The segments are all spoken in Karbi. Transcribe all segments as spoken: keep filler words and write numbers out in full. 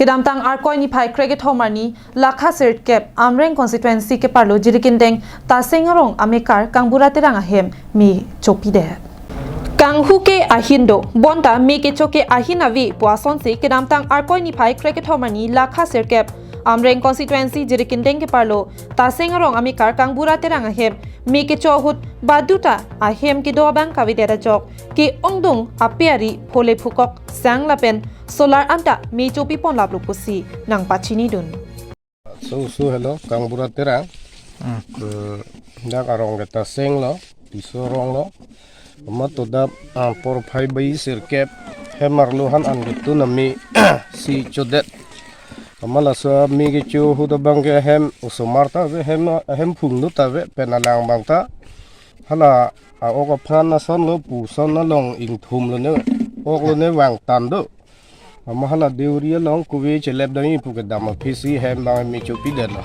Kedamtang Arkoi niphai krekethom arni lakha sirkep Amreng constituency keparlo Jirikindeng Taseng arong amekar Kangbura Terang ahem me chopidet. Kanghu ke ahin do, bonta me kecho ke ahin ave pu asonsi kedamtang Arkoi niphai krekethom arni lakha sirkep Amreng constituency Jirikindeng keparlo Taseng arong amekar Kangbura Terang ahem me kecho ahut baduta ahem kedo abang kavedet ajok ke-ongdung ape ari phole phukok sang lapen solar anta me chopi ponlaplo pusi nangpachinidun. So, so, hello, Kangbura Terang. Hmm. Eh, dak arong ke Taseng lo, Tisso arong lo. Amat todap, ah, porphai bai sirkep, hem arlo han an ketun ame si chodet. Amat laso ame kecho ahut abang ke hem osomar ta ave, hem, hem phungno ta ave, pen alang abang ta hala a-ok aphan ason lo, pu ason along ingthum lone, ok lone vangtan do. Amat hala deuri along kove chelep dam-i pu kedam aphisi hem abang me chopidet lo.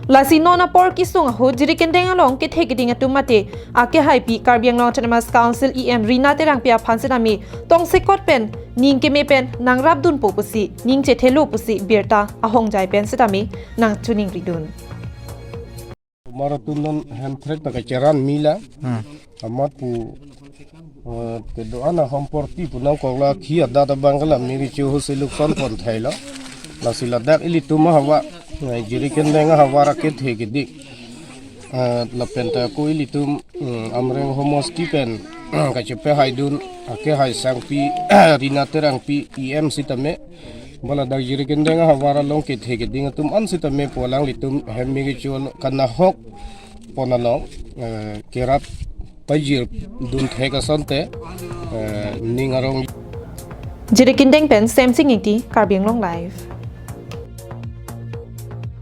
Lasi non apor kesung ahut Jirikindeng along kethe keding atum mate akehaipi Karbi Anglong Autonomous Council E M Rina Terangpi aphan sitame tongsekot pen ning keme pen nangrapdunpo pusi, ning chethelo pusi birta ahongjai pen sitame nangchiningridun. Marathon non hem threk ta kacheran mila. Hmm. Amat pu, eh, kedo-an ahom porti pu nangkok la khi adat abang ke la ame kecho ahut si lukson pon thailo. Lasi ladak ilitum ahavar, eh, Jirikindeng ahavar akethe keding. Eh, lapen ta ko ilitum, mm, Amreng homosti pen kachepehai dun, akehai sangpi, Rina Terangpi E M sitame. Bala dak Jirikindeng ahavar along kethe keding atum an sitame pu alanglitum hem me kecho kanahok pon along, eh, kerap pajir dun thek asonte, eh, ning arong. Jirikindeng pen Semsing Ingti, Karbi Anglong Live.